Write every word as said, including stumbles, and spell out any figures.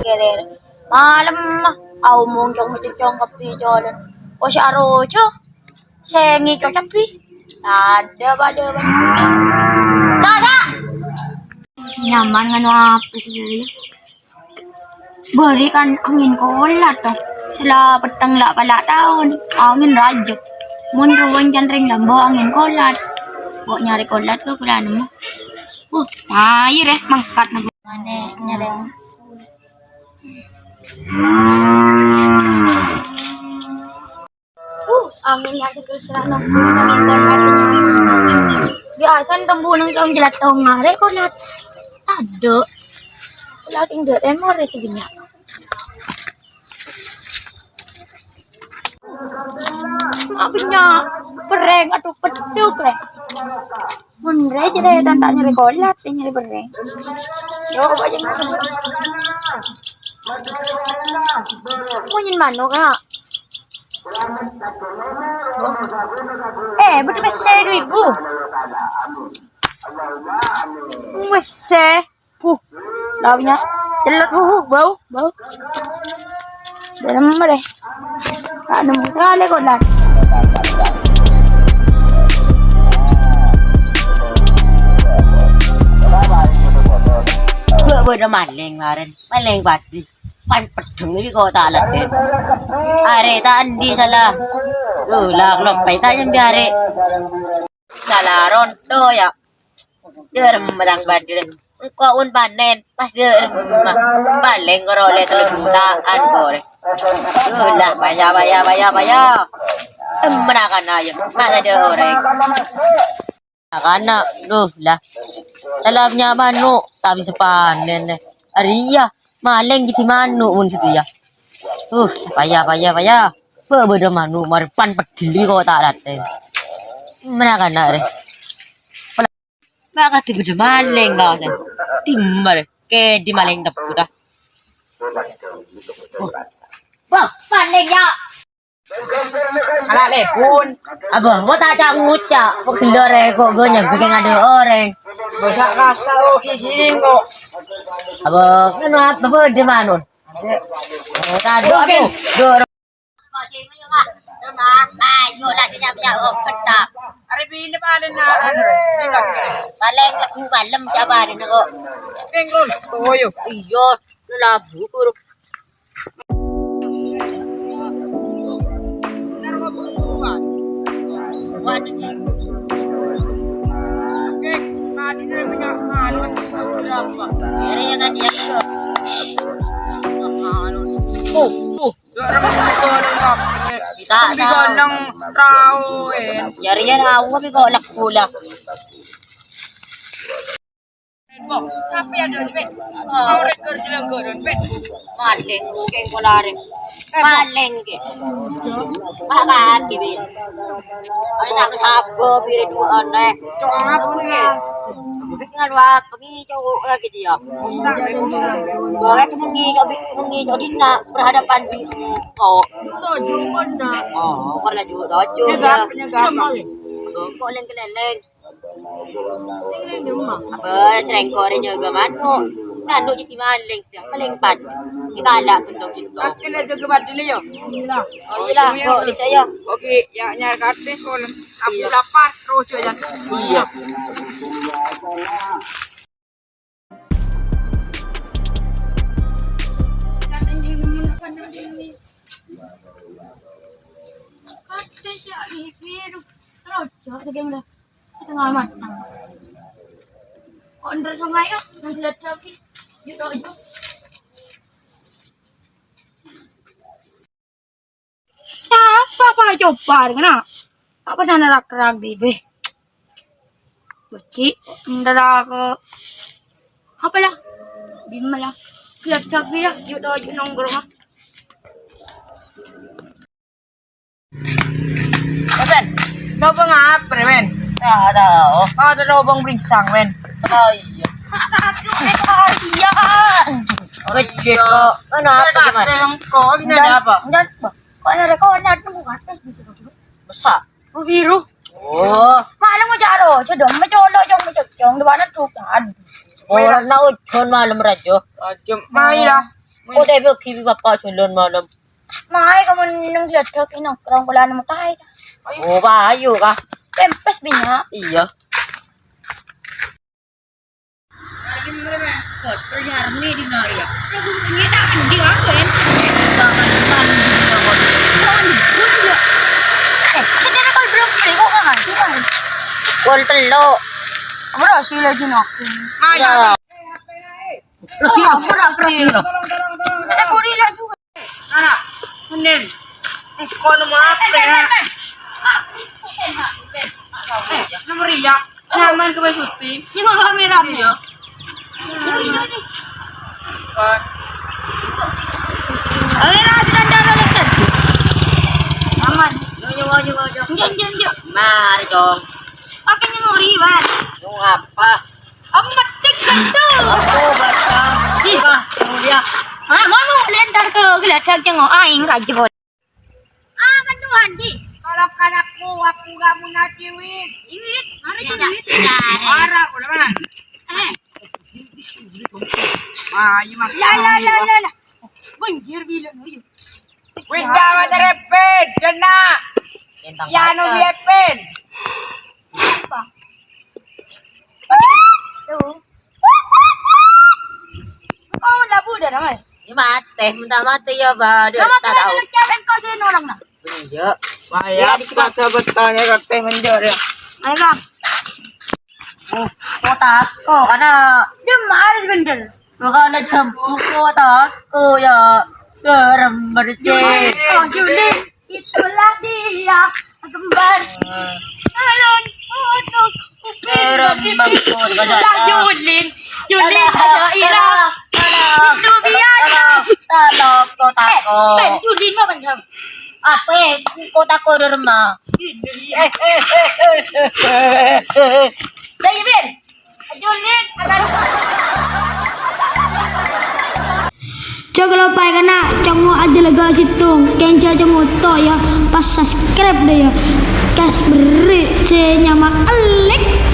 kèrè. Malem, aomong cong-cong kabbhi jhâlân. Oh, sè aroco. Sè ngèco cabbhi. Tadâ' padâ, padâ. Sa', sa'. Nyaman nganu apa sih, Yul? Bâri' kan angèn kolat, toh. Sella petteng la' pala' taon. Angèn rajâ. Mon rowan can rèng lambâ angèn kolat. Kok nyarè kolat kok pala nemmo. Wuh, ayo deh, mangkat nemmo. Mane nyarè. Uh, angèn ya seger serana. Angèn kolat. Biasa tembu nang tong jelat tong ngare kolat. Tadâ'. Kolat ing dek emor ya sebanyak. Apa nya? Pereng, aduh, peduk, leh. Mon rè jârèya ta' nyarè kolat, nyarè pereng. Yo, apa aja. Monyèn manok, Kak. Eh, betul pèssè dhu èbu. Pèssè. Huh, lawinya. Celot, huh, huh, bau, bau. Dalam mana? Anu, salah kok, Lan. Bâ-, bâdâ malèng, marèn. Malèng padi. Pan peddheng iki kok ta' latè. Arè ta' andi' sala. Oh, la, kelopè ta' nyambi arè. Sala ronto, ya. Jârem matang bandel. Engko' un panen, pas jârem. Palèng karo olè tello jutaan korè. Lah, paya, paya, paya, paya. Emma kana, ya, ma' tadâ' orèng. Kana, duh, lah. Dalamnya manok, ta' bisa panen, eh. Arèya, malèng ghi' manok mon sèdhâjâ. Uh, paya, paya, paya. Bâ-, bâdâ manok marè pan pedheli kok ta' latè. Mènakana rè. Bâ' kadhi bâdâ malèng kok, San. Timbal, kèdhi malèng tebbhu, ta? Uh. Wah, malèng, ya. Ala' lèbun. Abâ, mo ta' ca'-ngoca', pegellor è ko' ganyang bikin ada orèng. Bâsa kasa, oh, gigiring kok. Abâ, nganu apa bâdâ manok? Oh, tadâ', Oke. Aduh. Dor. Ayo, lah, dia punya, oh, bentar. Hari ini paling naran, ini enggak keren. Paling lagu malam siapa ada nih, kok? Keng, Ron. Oh, iya. Iya, lu labu, kurung. Waduh, ya. Oke, tadi dia punya anu, berapa? Ini ya kan, ya. Anu. Oh, oh. Kita tahu. Nyarian aku tapi kok lagu lah. Sampai ada di Ben. Kau rekor jelek, Ben. Maling, mungkin kau lari. Maling, ke. Makan, ke, Ben. Ada tak sabo, piring dua aneh. Cok apa, ya? Terus ngan waktu ni, cowok lagi dia. Usah, Ben, usah. Boleh tu mengi, cok, mengi, cok, di nak berhadapan di kau. Juga, juga, nak. Oh, kau laju, kau juga. Penyegap, penyegap. Kau leng keleleng. Apa srengko' rè nyogâ manok? Manok jadi maling, setiap maling pan. Ini galak, gentong-gentong. Akhirnya jaga badil, ya? Oh, iya lah, kok bisa, ya? Oke, ya, nyari kartis, kok. Aku lapar, terus, ya. Iya. Kadhe sè alè biru, roco' sè kèng la setengah matang. Kok ender sungai, oh, nang jelat daging. Yuk, roco'. Sapa, Pak, coba, ngena? Apa nana rak-rak, Bibi? Beci, nderak, apa lah? Bimma lah. Gelap capi lah, yuk, doa, yuk, nongkrong, ah. Eh, Ben, coba ngapa, Ben? Tak tahu. Mau ada lobang beringsang, Ben. Oh, iya. Kecil kok. Kenapa, gimana? Enggak, enggak, Pak. Kok ada, kok ada, nunggu atas di situ. Besar. Biru. Oh. Malam mau caro, sudah mencolok, cong, mencolok, cong, di mana tuh? Aduh. Orang nak ujon malam rajo. Rajo, mai lah. Kok tebak gibi bapak jalan malam? Mae kamu neng geladak ini nongkrong kolan mau tae. Oh, ayo kah? Pempes banyak. Iya. Kotor ya, army di nari ya. Ya, bunyinya tak mandi aku, ya. Jangan mandi, ya, kotor. Jangan dibus, ya. Eh, sedara kol belum beli, kok nggak nganti, Bang? Kol telo. Apa sih lagi nak? Ayo. Lagi apa, Bro? Lagi apa? Eh, gorila juga. Ana, mending. Eh, kok nemu apa ya? Eh, nemu Ria. Nyaman ke syuting. Ini kok kamera. Iya. Ayo lah, jalan-jalan, jalan. Aman. Yuk, yuk, yuk, yuk, yuk. Enggak, enggak, enggak. Mari, Cong. Pakai nyemori, Wan. Mau apa? Apa metik gitu? Aku baca. Ih, bah, kamu dia. Ah, mau lu lentar ke geladak jenguk aing aja, Bol. Ah, kan Tuhan, Ji. Tolong kan aku, aku gak punya duit. Duit? Mana Ji duit? Marah, udah, Bang. Eh. Ah, iya, Bang. Ya, ya, ya, ya, ya. Banjir gila, iya. Wih, gak ada repet, kena. Ya, no, repet. Apa? Tuh. Kok labu dah, Ramal? Ini mati, minta mati ya, Bah. Dia tak tahu. Cewek kau sih orang nah. Iya. Maya, di sini. Masa betulnya roti menjor ya. Ayo, Kang. Oh, kota aku, karena dia marah bener. Bukan aja buku kota aku ya. Serem bercek. Oh, Juli. Itulah dia kembar. Alon, aduh. Serem banget. Itulah Julin. Julin ada Ira. Itu biasa. Tolong, kota aku. Eh, Ben, Julin mah bener. Apa? Kota aku di rumah. Eh, eh, eh, eh, eh, eh, eh. Lah, iya, Ben. Julin, akan. Jhâ' kaloppaè kana', congok aja lega sèttong, kènca congok to' ya, pas subscribe deh ya. Kas berri' sè nyama Elik.